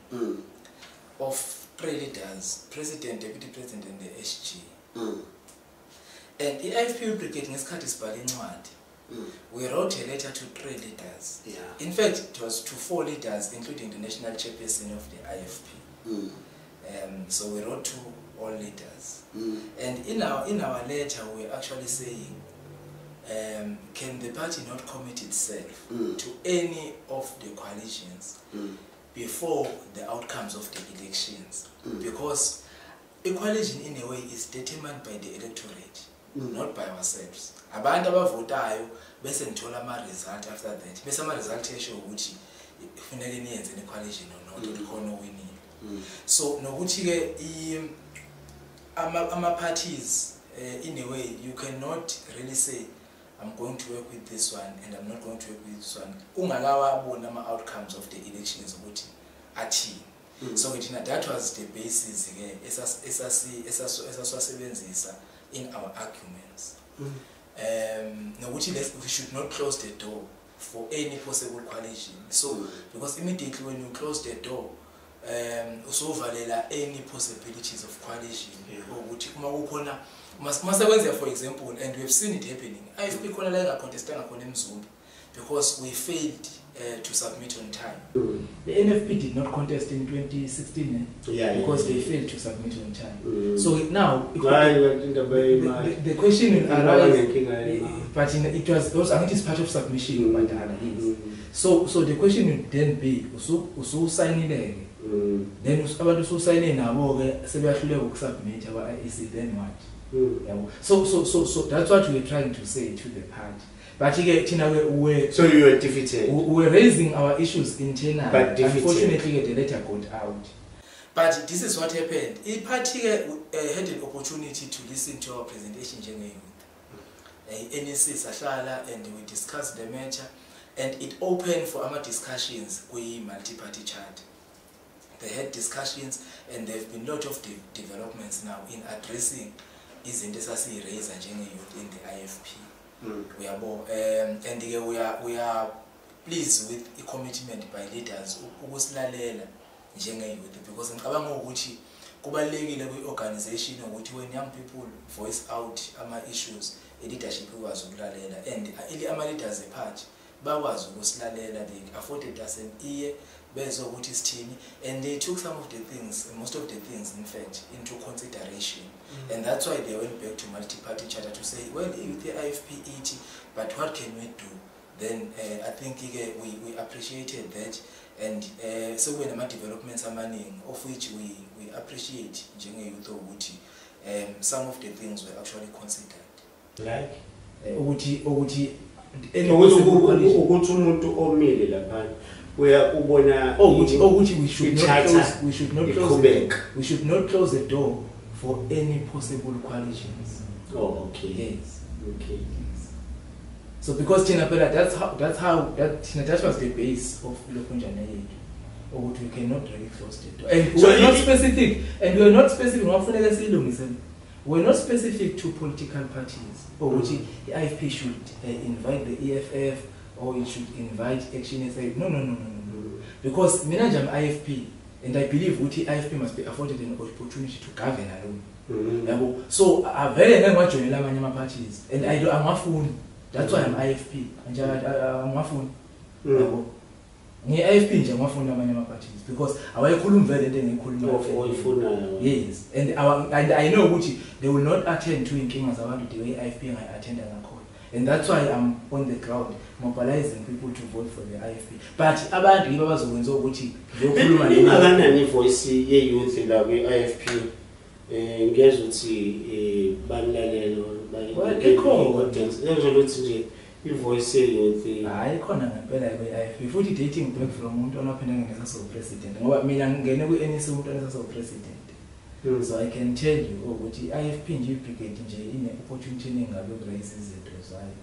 Speaker 2: of three leaders, president, deputy president and the SG. And the IFP Brigade ngesikhathi sibhala incwadi, we wrote a letter to three leaders.
Speaker 1: Yeah.
Speaker 2: In fact, it was to 4 leaders, including the national chairperson of the IFP. So we wrote to all leaders. And in our letter, we were actually saying, can the party not commit itself to any of the coalitions before the outcomes of the elections? Because a coalition, in a way, is determined by the electorate, not by ourselves. Abantu abavotayo bese nithola ama-result after that. Bese ama-result esho ukuthi kufanele niyenze ne-coalition or not, likhona owinile. So nokuthi-ke ama-parties, in a way, you cannot really say, I'm going to work with this one and I'm not going to work with this one. Ungakawaboni ama-outcomes of the elections ukuthi athini. So thina that was the basis ke esaswasebenzisa in our arguments. Nokuthi we should not close the door for any possible coalition. So because immediately when you close the door, usuvalela any possibilities of coalition. Ukuthi uma kukhona masekwenzeka, for example, and we have seen it happening, IFP khona la engacontestanga khona eMzumbe because we failed to submit on time. The NFP did not contest in 2016 because they failed to submit on time. So now the question will arise, but it was also, I think it's part of submission. So the question will then be, ususayinile then abantu usayine nabo ke sebeyahluleka ukusubmit aba IEC, then what? So that's what we were trying to say to the party. But thina we
Speaker 1: so you were defeated.
Speaker 2: We were raising our issues internally.
Speaker 1: But defeated.
Speaker 2: Unfortunately, the letter got out. But this is what happened. The party had an opportunity to listen to our presentation njenge-youth. NEC sahlala and we discussed the matter, and it opened for our discussions with multi-party chart. They had discussions, and there have been a lot of developments now in addressing izinto esasiyiraise njenge-youth in the IFP. Uyabo, and we are pleased with the commitment by leaders ukusilalela njenge-youth, because ngicabanga ukuthi kubalulekile kwi-organization ukuthi when young people voice out ama-issues, i-leadership ikwazi ukulalela, and ama-leaders e-party bakwazi ukusilalela. They afforded us an ear bezokuthi sithini, and they took some of the things, most of the things in fact, into consideration. And that's why they went back to multi-party charter to say, well, with the IFP ET, but what can we do? Then I think we appreciated that, And sekube nama-developments amaningi of which we appreciate njenge-youth ukuthi some of the things were actually considered.
Speaker 1: Like
Speaker 2: Ukuthi ukuthi
Speaker 1: ukuthi umuntu omile lapha uya ubona
Speaker 2: ukuthi we should not
Speaker 1: i-charter
Speaker 2: close, we should not close
Speaker 1: iqhubeka.
Speaker 2: We should not close the door for any possible coalitions.
Speaker 1: Oh, okay.
Speaker 2: Yes.
Speaker 1: Okay.
Speaker 2: So because thina phela that's how that thina, that was the base of lokhunjana yethu, ukuthi we cannot really close the door, and
Speaker 1: So
Speaker 2: we are not specific, and we are not specific, ngafuneka siyilungise, we are not specific to political parties, ukuthi i-IFP should invite the EFF or it should invite Action SA. No, because mina nje am IFP and I believe ukuthi i-IFP must be afforded an opportunity to govern alone. Yabo, so avele ngeke ngiwajoyinela amanye ama-parties and I do, angwafuni. That's why I'm IFP nje, angwafuni. Yabo, ngiyi-IFP nje, angwafuni amanye ama-parties because awayikhulumi vele into engiyikhulumayo.
Speaker 1: Of oyifunayo.
Speaker 2: Yes, and I know ukuthi they will not attend to inkinga zabantu the way i-IFP engayi-attenda ngakhona, and that's why I'm on the ground mobilizing people to vote for the IFP, but abantu yibo abazokwenza ukuthi ngiyokhuluma.
Speaker 1: Ingakanani ivoice ye-youth la kwi-IFP? Ngiyezwa ukuthi banilalele.
Speaker 2: Well, ikhona.
Speaker 1: Audience ngisho ukuthi nje ivoice ye-youth.
Speaker 2: Hayi, khona ngempela kwi-IFP, futhi dating back from umuntu onaphinda ngene sasewu-president, ngoba mina ngingene kwi-NEC umuntu onesasewu-president. So I can tell you ukuthi i-IFP nje, i-brigade nje, ine-opportunity eningi ngabe yokuraise izinto zayo,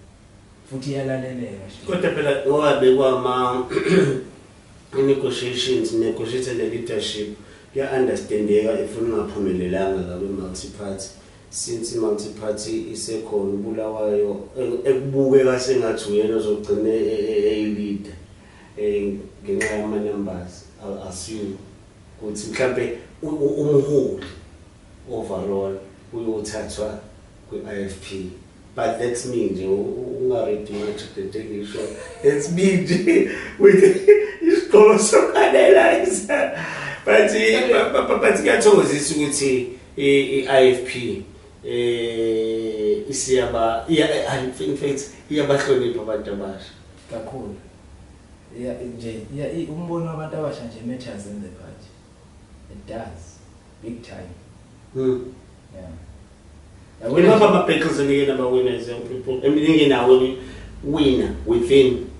Speaker 2: futhi iyalaleleka nje.
Speaker 1: Kodwa phela ngoba bekwama negotiations, negotiate the leadership, kuya-understandeka if ungaphumelelanga la kwi-multi-party, since i-multi-party isekhona uBulawayo, ekubukeka sengathi uyena ozogcina eyi-leader ngenxa yama-numbers. I'll assume ukuthi mhlampe umholi overall uyothathwa kwi-IFP, but that's me nje, unga-read much the ngisho, that's me nje with isigqoko soku-analyze, but kuyathokozisa ukuthi i-IFP isiyaba in fact iyabahlonipha abantu abasha.
Speaker 2: Kakhulu, yeah, nje, yeah, umbono wabantu abasha nje matters in the party. It does, big time. Yeah.
Speaker 1: Yabona ama-battles enike nabawina as young people, eningi nawo winner within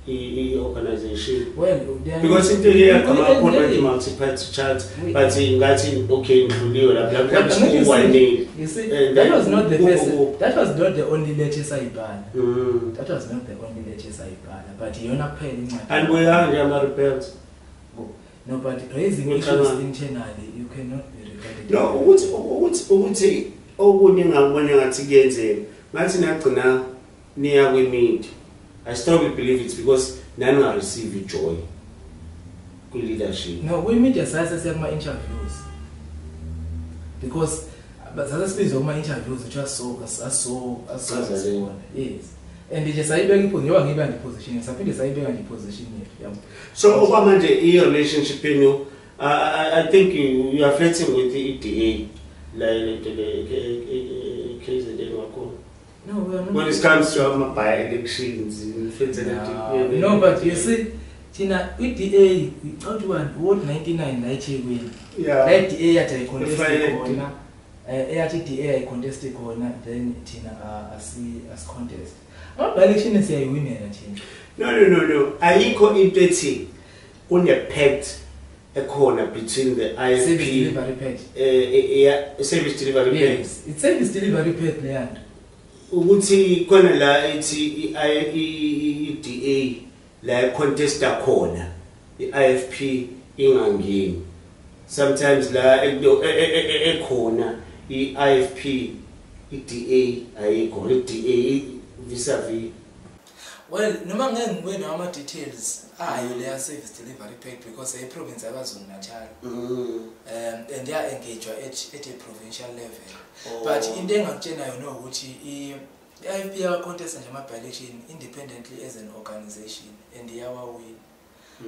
Speaker 1: i-organization?
Speaker 2: Well, there are-
Speaker 1: Because into iyagqama kakhulu manje, multi-party chart, but ngathi okay, ngidluliwe lapha mhlawumbe 1-0.
Speaker 2: You see,
Speaker 1: And
Speaker 2: that
Speaker 1: then
Speaker 2: was not the first, that was not the only letter esayibhala. That was not the only letter esayibhala, but iyona kuphela incwadi.
Speaker 1: Anibuyanga nje ama-rebels?
Speaker 2: No, but raising
Speaker 1: Kucabanga.
Speaker 2: issues internally, you cannot be regarded.
Speaker 1: No, ukuthi okunye engakubona ngathi kuyenzeka, ngathi nagcina niya kwi-media. I strongly believe it's because naninga-receive i-joy kwi-leadership.
Speaker 2: No, kwi-media sase siya kuma-interviews because sase sibizwa kuma-interviews, which was so aso aso
Speaker 1: Chaza le.
Speaker 2: Yes, and nje sayibeka iposition, njengoba ngiyibeka nje iposition, saphinde sayibeka nje iposition yethu, yabo.
Speaker 1: So okwamanje i-relationship yenu, I think you are flirting with the i-DA la, le KZN wakho.
Speaker 2: No, we are not.
Speaker 1: When it comes to ama-by-elections, you flirting
Speaker 2: No, no, but you see, thina i-DA uthi ward 99 la eThekwini, la i-DA yathi ayicontest
Speaker 1: Friday.
Speaker 2: khona, eyathi i-DA ayicontest khona, then thina asi contest ama-by-election, siyayiwinela thina.
Speaker 1: No, ayikho into ethi kune-pact ekhona between the
Speaker 2: Service
Speaker 1: IFP
Speaker 2: delivery pact.
Speaker 1: Yeah, service delivery pact.
Speaker 2: Yes, it's service delivery pact leya nto.
Speaker 1: Ukuthi khona la ethi i-DA la contesta khona, i-IFP ingangeni, sometimes la ekhona i-IFP, i-DA ayikho, i-DA vis-a-vis.
Speaker 2: Well, noma ngeke ngibe nawo ama-details ayo leya service delivery pact because eyiprovince yaKwaZulu Natal, and ya-engagwa at a provincial level.
Speaker 1: Oh.
Speaker 2: But into engakutshena yona ukuthi i-IFP yawacontesta nje ama-by-election independently as an organization and iyawawina.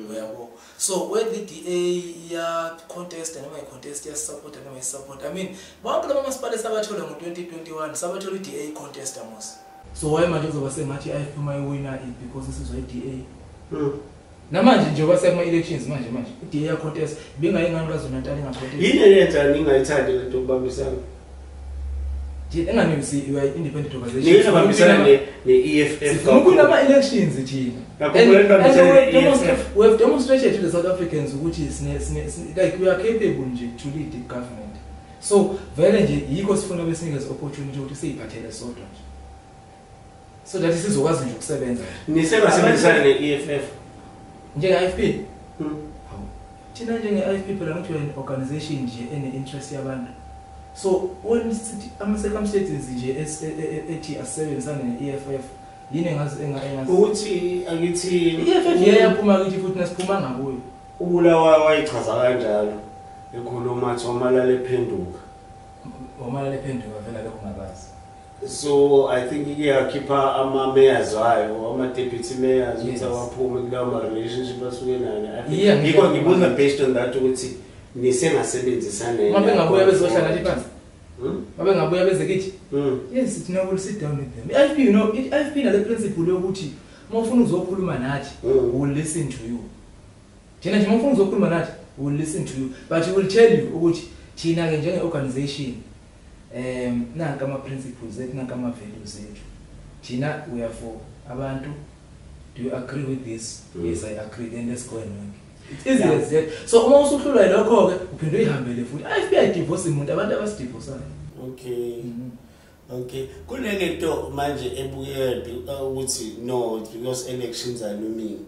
Speaker 2: Uyabo, so whether i-DA iya-contest noma i-contest, iyasupporta noma i-support, I mean, bonke laba masipala sabathola ngo-2021 sabathola i-DA contesta mos. So why manje kuzoba sengathi i-IFP uma iwina because isizwa i-DA? Namanje njengoba sekuma-elections manje i-DA ya-contest, bingayingani KwaZulu Natal inga-contest.
Speaker 1: Yini eyenza ningayithandi lento yokubambisana?
Speaker 2: Engani you are independent organization.
Speaker 1: Ningabambisana ne-EFF.
Speaker 2: Sifuna ukuwina ama-elections thina. We have demonstrated to the South Africans ukuthi like we are capable nje to lead the government. So vele nje yikho sifuna besinikeze opportunity ukuthi siyiphathele sodwa nje. So that sizokwazi nje ukusebenza.
Speaker 1: Nisengasebenzisana ne-EFF
Speaker 2: njenge-IFP? Hawu. Thina njenge-IFP phela ngithi an organization nje ene-interest yabantu. So when ama-circumstances nje ethi asebenzisane ne-EFF yini engazi
Speaker 1: ukuthi angithi
Speaker 2: i-EFF iyaphuma kithi futhi nasiphuma ngakuyo.
Speaker 1: Ubulawa wayichaza kanjalo ekhuluma athi wamalala ephenduka.
Speaker 2: Wamalala ephenduka vele akekho ngabazi.
Speaker 1: So I think iyakhipha ama-mayors wayo, ama-deputy mayors ukuthi awaphume kulawo ma-relationship asuke nayo. Yikho ngibuza based on that ukuthi nisengasebenzisana.
Speaker 2: Uma bengabuya bezohlala nathi phansi. Uma bengabuya beze kithi. Yes, thina will sit down with them. I-IFP, you know, i-IFP nale principle yokuthi uma ufuna uzokhuluma nathi, we will listen to you. Thina nje uma ufuna uzokhuluma nathi, we will listen to you, but we will tell you ukuthi thina ke njenge-organization nanka ama-principles ethu, nanka ama-values ethu. Thina we are for abantu. Do you agree with this? Yes, I agree. Then let's go and work. It's easy as that. So uma usuhlulwa lokho ke uphinde uyihambele futhi. IFP ayidivorce umuntu, abantu abasidivorsayo.
Speaker 1: Okay. Okay. Kunelento manje ebukeka ukuthi no, because elections are looming.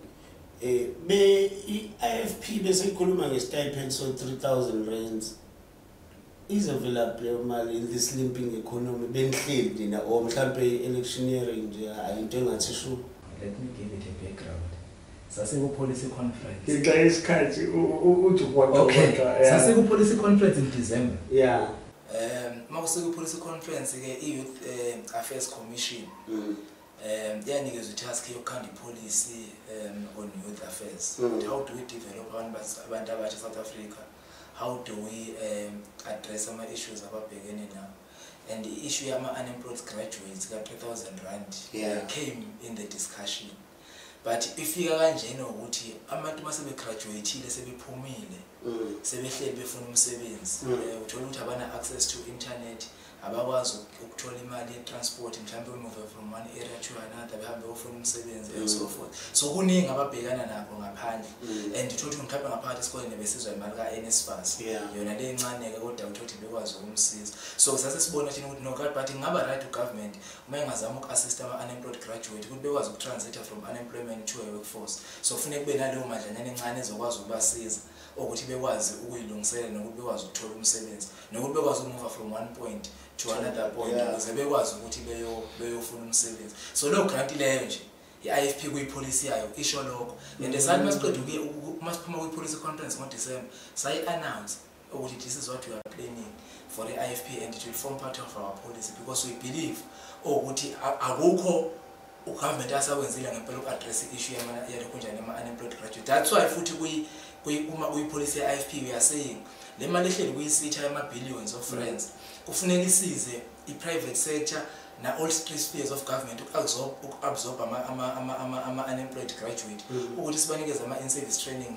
Speaker 1: Be i-IFP bese ikhuluma nge-stipend so 3000 rands. Is available mali in this limping economy benihleli nina or mhlambe electioneering nje ayinto engathi shu.
Speaker 2: Let me give it a background. Sasiku policy conference.
Speaker 3: Ngenxa yesikhathi uthi
Speaker 2: okay. Sasiku policy conference in December.
Speaker 1: Yeah.
Speaker 2: Makusiku policy conference ke i-Youth Affairs Commission. Yanikezwa i-task yokukhanda i-policy on youth affairs. How do we develop abantu abasha South Africa? How do we address ama issues ababhekene nawo? And the issue yama unemployed graduates ka 3000 rand came in the discussion. But ifika kanjena ukuthi abantu mase begraduateile sebephumile sebehleli befuna umsebenzi, uthola ukuthi abana access to internet, abakwazi ukuthola imali ye-transport, mhlawumbe move from one area to another behambe beyofuna umsebenzi and so forth. So kuningi ababhekana nakho ngaphandle, and uthola ukuthi mhlawumbe ngaphakathi esikoleni besizwa imali ka-NSFAS yona le encane-ke, kodwa uthola ukuthi bekwazi ukumsiza. So sase sibona thina ukuthi no, but ingaba right u-government uma engazama uku-assist ama-unemployed graduate ukuthi bekwazi uku-transita from unemployment to a workforce. So kufuneka kube naleyo madlanyana encane ezokwazi ukubasiza ukuthi bekwazi ukuyilungiselela nokuthi bekwazi ukuthola umsebenzi nokuthi bekwazi uku-move from one point to another point ukuze bekwazi ukuthi beyofuna umsebenzi. So leyo grant leyo nje i-IFP kuyipolicy yayo isho lokho. And sathi masiqeda masiphuma kwi-policy conference ngoDecember sayi-announce ukuthi this is what we are planning for the IFP and it will form part of our policy because we believe ukuthi akukho ugovernment asakwenzile ngempela uku-address i-issue yalokhu njani ama-unemployed graduate. That's why futhi uma kuyipolicy ye-IFP we are saying le mali ehleli kuyisitha yama-billions of rands kufuneka isize i-private sector na all three spheres of government uku-absorb ama-unemployed graduate ukuthi sibanikeze ama-in-service training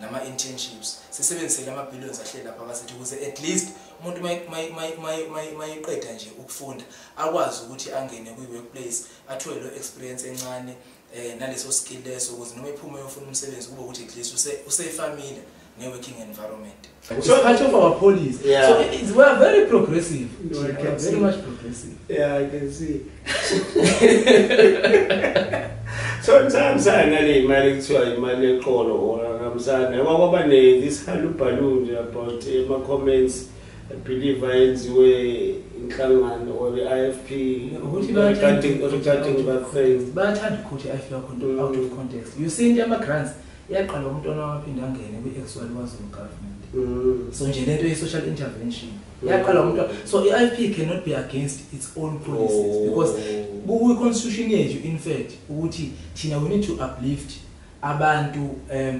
Speaker 2: nama-internships, sisebenzise lama-billions ahleli lapha abasithi ukuze at least umuntu mayiqeda nje ukufunda akwazi ukuthi angene kwi-workplace athole lo experience encane naleso skill leso ukuze noma ephume eyofuna umsebenzi kube ukuthi at least usefamile ne-working environment. So part of our policy. Yeah. So we are very progressive. No, I can see. Very much progressive.
Speaker 1: Yeah, I can see. Sometimes nale imali kuthiwa imali eqolo or namsana kwaba ne this hullabaloo nje about ama comments I believe ayenziwe inhlangano or the IFP regarding that thing.
Speaker 2: Bayathanda ukuthi i-IFP out of context. You see into ama-grants iyaqala umntwana waphinda angene kwi-ex-wali KwaZulu government. So nje lento ye-social intervention iyaqala umntwana. So i-IFP cannot be against its own policies because kwi-constitution yethu in fact ukuthi thina we need to uplift abantu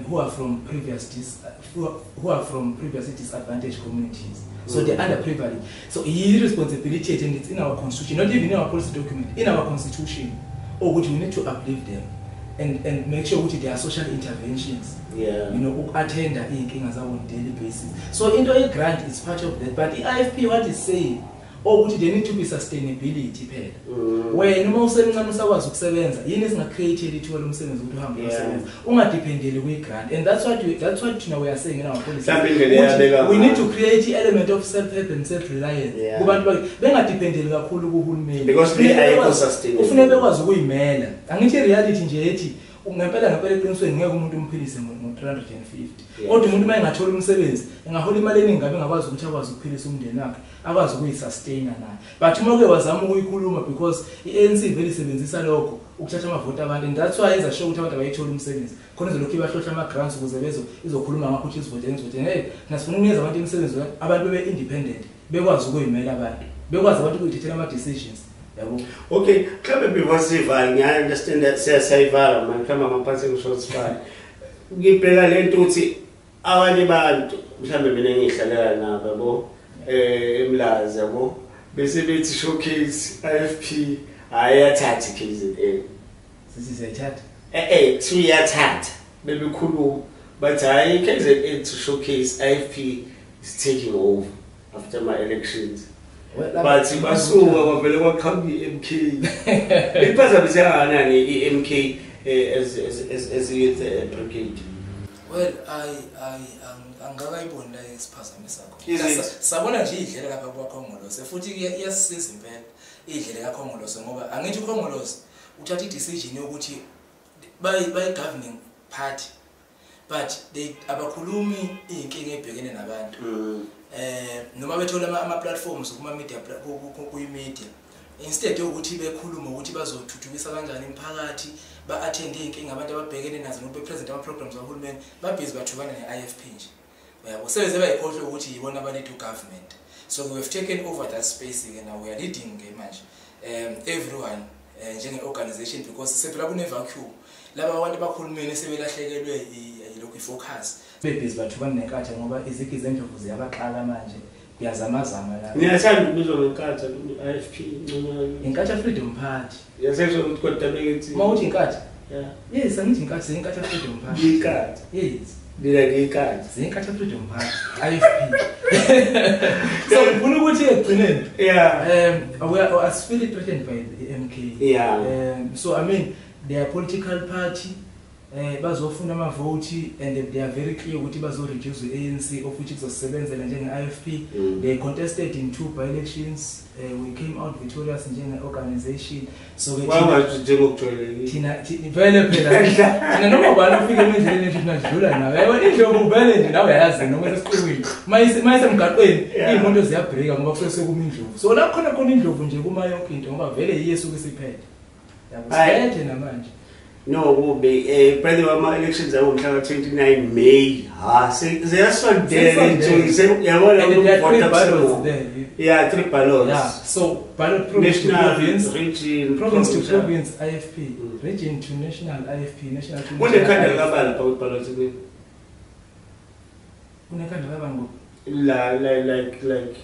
Speaker 2: who are from previously disadvantaged communities. So they're underprivileged. So i-responsibility and it's in our constitution, not even in our policy document, in our constitution, ukuthi we need to uplift them. and make sure ukuthi there are social interventions. Uku-attenda iy'nkinga zabo on daily basis. So into ye-grant is part of that, but i-IFP, what is saying ukuthi there need to be sustainability phela. Wena uma usemncane usakwazi ukusebenza, yini esinga-create ithuba lomsebenzi ukuthi uhambe uyosebenza, ungadependeli kwi-grant. And that's what now we are saying in our policy.
Speaker 1: Mhlawumbe indlela eyabeka
Speaker 2: We need
Speaker 1: ngayo.
Speaker 2: To create i-element of self-help and self-reliance kubantu bakhe, bengadependeli kakhulu kuhulumeni.
Speaker 1: Because le ayikho sustainable.
Speaker 2: Kufuneka bekwazi ukuyimela. Angithi i-reality nje ethi ngempela ngempela eqinisweni ngeke umuntu umphilise ngo-350, kodwa umuntu uma engathola umsebenzi engahola imali eningi, ngabe engakwazi ukuthi akwazi ukuphilisa umndeni wakhe, akwazi ukuyisustain-a naye. But uma uke wazama ukuyikhuluma, because i-ANC vele isebenzisa lokho ukuthatha amavoti abantu, and that's why yenza sure ukuthi abantu abayithola umsebenzi khona izolokhu ibahlohla ama-grants ukuze bezo izokhuluma ngakho ukuthi izivoteni izivoteni. Hey, thina sifuna ukunikeza abantu imisebenzi, abantu bebe-independent, bekwazi ukuyimela, abantu bekwazi abantu ukuyithathela ama-decisions, yabo.
Speaker 1: Okay, mhlawumbe before sivale, ngiya-understand that siyayivala manje, mhlawumbe ama-passing shots fine. Ngibheka le nto ukuthi abanye bantu, mhlawumbe mina ngiyihlalela nabo, yabo, eMlazi, yabo, bese bethi showcase IFP ayathatha KZN.
Speaker 2: Sithi siyayithatha?
Speaker 1: Kuthiwa iyathatha, bebekhuluma bathi hayi, KZN to showcase IFP is taking over after my elections.
Speaker 2: Well,
Speaker 1: Bathi basuka kwavele kwaqhamuka i-MK. Iphazamise kangakanani i-MK as youth brigade?
Speaker 2: Well, I angakayiboni la isiphazamisa
Speaker 1: Is
Speaker 2: khona.
Speaker 1: it?
Speaker 2: Sabona nje idlela lapha kwaKhongolose, futhi iyasisiza impela idlela kaKhongolose, ngoba angithi uKhongolose uthatha i-decision yokuthi bayi governing party, but they abakhulumi iy'nkinga ey'bhekene nabantu. Noma bethola ama platforms kuma media, kuyi media, instead yokuthi bekhulume ukuthi bazothuthukisa kanjani imiphakathi, ba-attend iy'nkinga abantu ababhekene nazo nokuthi be-present ama-programs kahulumeni, babhizi bathukana ne-IFP nje, uyabo, sebeze bayikhohlwe ukuthi yibona aba-lead government. So we have taken over that space-ke. Now we are leading-ke manje everyone njenge-organization, because sephela kune-vacuum laba abantu bakhulumeni sebelahlekelwe yilokhu i-focus, bebhizi bathukana neNkatha ngoba izigi zendlovu ziyabaxaka manje, kuyazamazama la.
Speaker 1: Ngiyathanda ukubizwa ngeNkatha i-IFP nconywana.
Speaker 2: Inkatha Freedom Party.
Speaker 1: Yasesho ukuthi kodwa bekithi
Speaker 2: Uma uthi iNkatha, yes, angithi iNkatha, iNkatha Freedom Party.
Speaker 1: Inkatha.
Speaker 2: Yes.
Speaker 1: Mina ngiyinkatha.
Speaker 2: Zinkatha Freedom Party, IFP. So ngifuna ukuthi ekugcineni we are as feel threatened by the MK. So I mean, they are political party, bazofuna amavoti and they are very clear ukuthi bazo reduce i-ANC, of which izosebenzela njenge-IFP. They contested in two by-elections. We came out victorious njenge-organization, so ke
Speaker 1: Kwangathi njengokujwayelekile.
Speaker 2: Thina vele phela thina noma ubani ufika emendleleni ethu, thina sidlula nawe, yabona, indlovu vele nje nawe uyayazi noma esesiqiwini, mayise emgaqweni, iy'moto ziyabhrika ngoba kusuke sekuma indlovu. So la khona khona indlovu nje kuma yonke into, ngoba vele yiyo esuke isiphethe, yabo.
Speaker 1: Hhayi.
Speaker 2: Siphethe namanje.
Speaker 1: No, kube by the way, ama elections angomhla ka 29 May. Ha, ziyasondela nje, yabona.
Speaker 2: And there are three
Speaker 1: ukuvota
Speaker 2: ballots
Speaker 1: kusuku.
Speaker 2: there.
Speaker 1: Yeah, three ballots.
Speaker 2: Yeah, so ballot province to
Speaker 1: National,
Speaker 2: province,
Speaker 1: region,
Speaker 2: province to
Speaker 1: province.
Speaker 2: Province IFP, region to national IFP, national to
Speaker 1: Kunekhanda
Speaker 2: national IFP.
Speaker 1: kabani lapha ku-ballot ni?
Speaker 2: Kunekhanda kabani kuphi?
Speaker 1: La like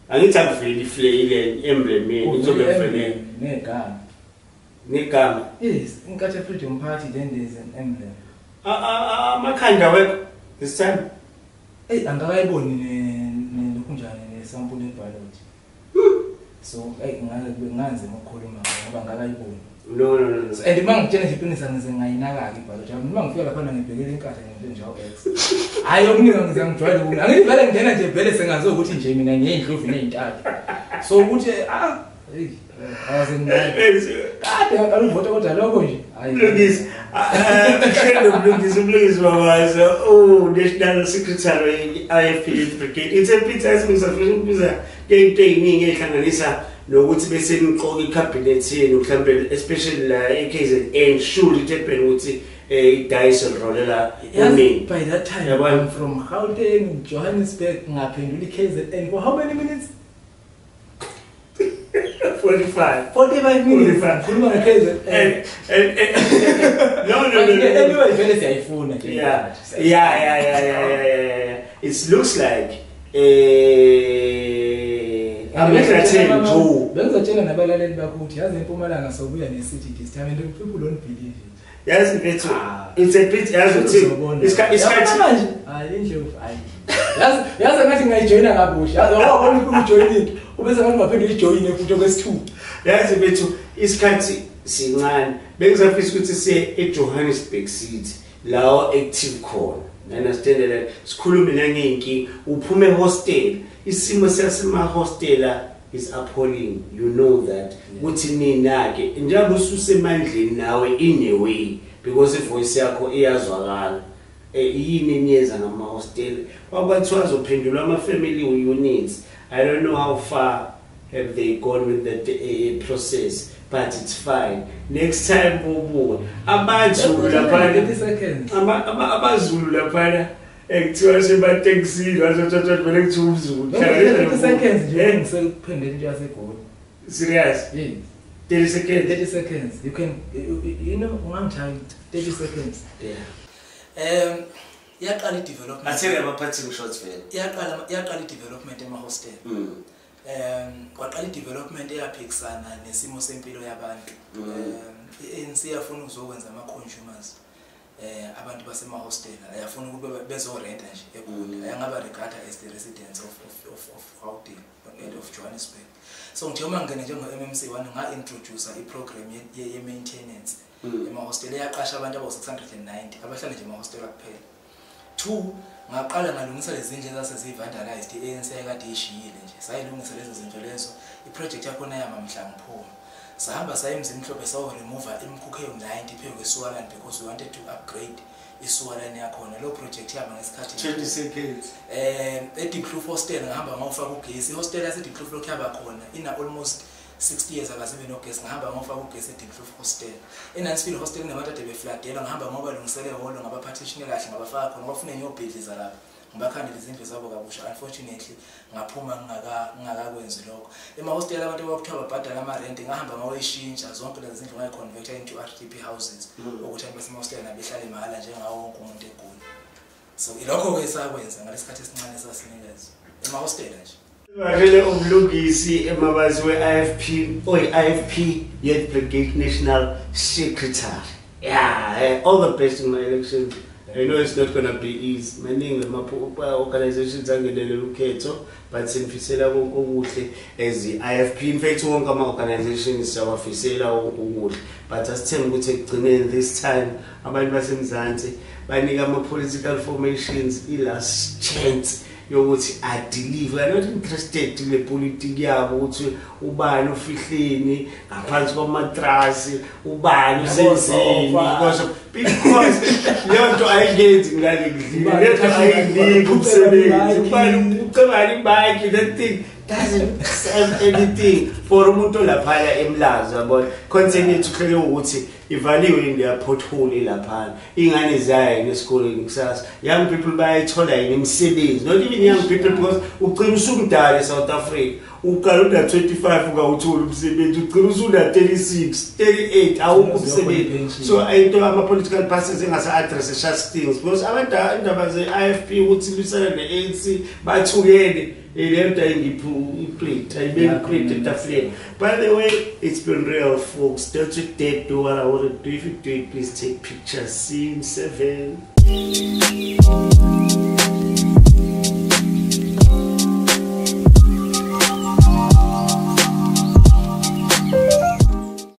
Speaker 1: angithi akuveli iflame emblem yenu izobe vele
Speaker 2: Negama.
Speaker 1: Negama.
Speaker 2: Yes, Inkatha Freedom Party, then there's an emblem.
Speaker 1: Amakhanda wekho this time.
Speaker 2: Eyi, angakayiboni lokunjani nesample ye-ballot, so eyi, nganzima ukukhuluma ngoba angakayiboni.
Speaker 1: No, no, no, no.
Speaker 2: So, and uma ngitshela nje iqiniso, ngize ngayinaka-ke i-ballot yami. Uma ngifika laphana ngibhekele iNkatha, ngifike nje awu-X, hhayi, okuningi ngize ngijwayele ukuna. Angithi vele ngingena nje vele sengazi ukuthi nje mina ngiyey'ndlovu ney'ntathu, so ukuthi eyi, akaze nginake kade ngaqala uvota, kodwa lokho nje, hhayi.
Speaker 1: Mlungisi, Mlungisi, Mlungisi Mabaso, oh, National Secretary we-IFP Youth Brigade. It's a pity asingusafuna ukubuza ngento ey'ningi ey'hlanganisa nokuthi bese niqoka i-cabinet yenu, mhlawumbe especially la e-KZN, should it happen ukuthi idayisi lirolela
Speaker 2: Yazi,
Speaker 1: uningi.
Speaker 2: by that time
Speaker 1: Yabona?
Speaker 2: I'm from Gauteng, Johannesburg, ngaphendula i-KZN for how many minutes?
Speaker 1: 45.
Speaker 2: 45 minutes.
Speaker 1: 45.
Speaker 2: Khuluma nge-KZN.
Speaker 1: And no, no, no, no.
Speaker 2: Anyway, vele siyayifuna nje.
Speaker 1: Yeah. It looks like I'm Joe.
Speaker 2: Bengizotshela nabalaleli bakho ukuthi yazi eMpumalanga sobuya ne-city this time, and people don't believe it.
Speaker 1: Yazi mfethu, it's a bit, yazi ukuthi isikhathi
Speaker 2: manje hayi indlovu hayi. Yazi ngathi ngayijoyina kabusha. Yazi wabona ukujoyina into ubese ngathi ngaphinde uyijoyine futhi okwesithu.
Speaker 1: Yazi mfethu, isikhathi sincane. Bengizafisa ukuthi siye eJohannesburg City lawo active khona. Understand that sikhulume nangeyinkinga uphume hostel, isimo sasema hostela is appalling, you know that. Ukuthi nina ke njengoba ususemandleni nawe in a way because ivoice yakho iyazwakala. Yini eniyenza ngama hostel? Kwathiwa azophendulwa ama family units. I don't know how far have they gone with that process, but it's fine. Next time bubuke abaZulu laphana
Speaker 2: 30 seconds.
Speaker 1: AbaZulu laphana ekuthiwa sebatekisini bazothatha vele kuthiwa umZulu.
Speaker 2: 30 seconds nje ngisekuphendeni into yaseGoli.
Speaker 1: Serious?
Speaker 2: Yes.
Speaker 1: 30 seconds.
Speaker 2: 30 seconds. You can, you know, ungangithandi 30 seconds.
Speaker 1: Yeah.
Speaker 2: Yaqala i-development.
Speaker 1: Athele ama-parting shots vele.
Speaker 2: Yaqala i-development ema-hostel. Kwaqala i-development eyaphikisana nesimo sempilo yabantu. I-ANC yafuna ukuzokwenza ama-consumers abantu basemahostela ayafuna ukuthi bezorenta nje eGoli, ayangaba regarded as the residents of Gauteng and of Johannesburg. So ngithe uma ngene njengo-MMC 1 nga-introduce i-program ye-maintenance emahostela eyaqasha abantu abawu-690 abahlala nje emahostela kuphela. 2 ngaqala ngalungisa lezi zindlu ezasezi-vandalized, i-ANC ayikade iyishiyile nje, sayilungisa lezo zinto lezo. I-project yakhona yama mhla ngiphuma. Sahamba saya eMzimhlophe sawo-remove imikhukhu ewu-90 phezu kwe-sewer line because we wanted to upgrade i-sewer line yakhona. Leyo project yaba ngesikhathi
Speaker 1: 20 seconds.
Speaker 2: E-Diepkloof hostel ngahamba ngawufaka ugesi. I-hostel yase-Diepkloof lokhu yaba khona ina almost 60 years akazibe nogesi, ngahamba ngawufaka ugesi e-Diepkloof hostel. E-Nancefield hostel kunabantu ade befladela, ngahamba ngobalungisele ehholo ngabapartition kahle ngabafaka khona, bafuna ngiyobhidliza lapha ngibakhandele izindlu zabo kabusha. Unfortunately ngaphuma ngingakakwenzi lokho. Emahostela abantu abakuthiwa babhadala amarenti, ngahamba ngawoyishintsha zonke lezi zindlu ngayiconverta into RDP houses ukuthi abantu basemahostela nabehlale mahhala njengawo wonke umuntu eGoli. So ilokho-ke esakwenza ngalesikhathi esincane esasinikeza emahostela nje.
Speaker 1: Vele uMlungisi Mabaso we-IFP, oyi-IFP Youth Brigade National Secretary. Yeah, all the best in my elections. I know it's not gonna be easy. Maningi ama-organizations angenelele ukhetho, but sinifisela konke okuhle as i-IFP. In fact, wonke ama-organizations siyawafisela konke okuhle. But asithembe ukuthi ekugcineni this time abantu baseMzansi banika ama-political formations i-last chance yokuthi adeliver. We are not interested kule politiki yabo ukuthi ubani ufihleni ngaphansi kwamatrasi, ubani usenzeni, because leyo nto ayingenzi ngale kudlini, leyo nto ayiniki umsebenzi, ubani ucebani ibhaki, that thing doesn't serve anything for umuntu olaphaya eMlazi, yabona. Concern yethu kuhlele ukuthi ivaliwe indiya pothole laphana, ingane ziyaya esikoleni kusasa, young people bayayithola yini imisebenzi, not even young people because ugcina usumdala eSouth Africa, uqala una 25 ungawutholi umsebenzi, ugcina usuna 36 38 awukho umsebenzi. So into ama political parties engase address such things because abantu indaba ze-IFP ukuthi lwisana ne-ANC bathukene lento ayingiphu iplate, ayibeki iplate etafuleni. By the way, it's been real, folks. Don't you dare do what I want to do. If you do it, please take pictures. Scene 7.